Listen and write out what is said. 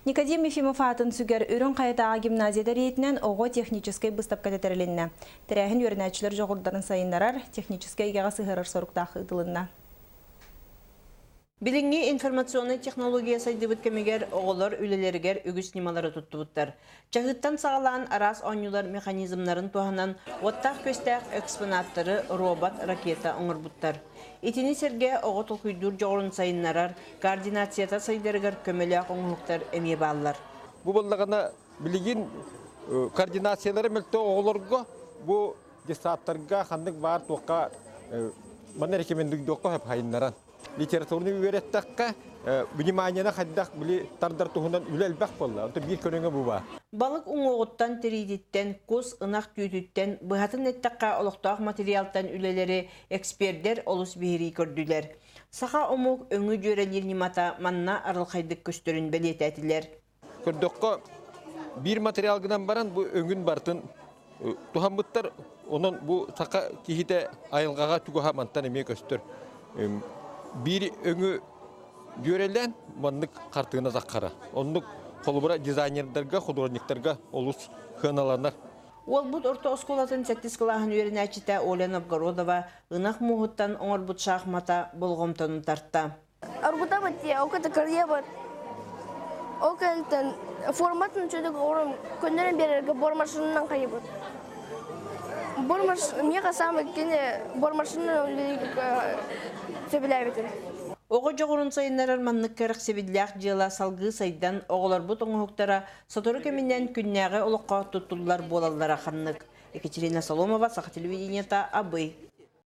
Никодим Ефимов аатын сүгэр Үрүҥ Хайатааҕы гимназия тэриэтинэн оҕо техническэй быыстапката тэрилиннэ. Тэрээһин үөрэнээччилэр дьоҕурдарын сайыннарар, техническэй эйгэҕэ сыһыарар соруктаах ыытылынна. Билиҥҥи информационнай технология сайдыбыт кэмигэр оҕолор үлэлэригэр үгүс ньымалары туттубуттар. Чаһыыттан саҕалаан араас оонньуулар механизмнарын туһанан уоттаах-күөстээх экспонаттары робот, ракета оҥорбуттар. Итини сэргэ оҕо толкуйдуур дьоҕурун сайыннарар, координацията сайдарыгар көмөлөөх оҥоһуктар эмиэ бааллар. Бу буоллаҕына билигин координациялара мөлтөх оҕолорго бу детсадтарга ханнык баар туохха манна рекомендуйдуохха сөп хайыннаран. Литератураны үөрэттэххэ, вниманиены хайдах били тардар туһунан үлэ элбэх буолла. Онтон биир көрүҥэ бу баар. Балык уҥуоҕуттан, тириититтэн, кус, ынах түүтүттэн, быһатын эттэххэ, олохтоох материалтан үлэлэри экспердэр олус биһирии көрдүлэр. Саха омук өҥү дьүөрэлиир ньымата манна арылхайдык көстөрүн бэлиэтээтилэр. Көрдөххө, биир материал гынан баран бу өҥүн барытын туһаммыттар. Онон бу саха киһитэ айылҕаҕа чугаһа мантан эмиэ көстөр. Биир өҥү дьүөрэлээн маннык хартыына таххара. Оннук холобура дизайнердарга, художниктарга олус сыаналанар. Уолбут орто оскуолатын сэттис кылааһын үөрэнээччитэ Оля Новгородова ынах мууһуттан оҥорбут шахмата болҕомтону тарта. Аргутабыт дии, ол кытта кырыйабыт. Ол кэнниттэн форматын үчүгэйдик оҥорон көннөрөн биэрэргэ бормашинанан хайыбыт. Бормаш миэхэ саамай кини бормашина сөбүлээбитим. Оҕо дьоҕурун сайыннарар маннык кэрэхсэбиллээх дьыала салгыы сайдан, оҕолорбут оҥоһуктара сотору кэминэн күннээҕи олоххо туттуллар буолаллара ханнык. Екатерина Соломова, Саха телевидениета, Абый.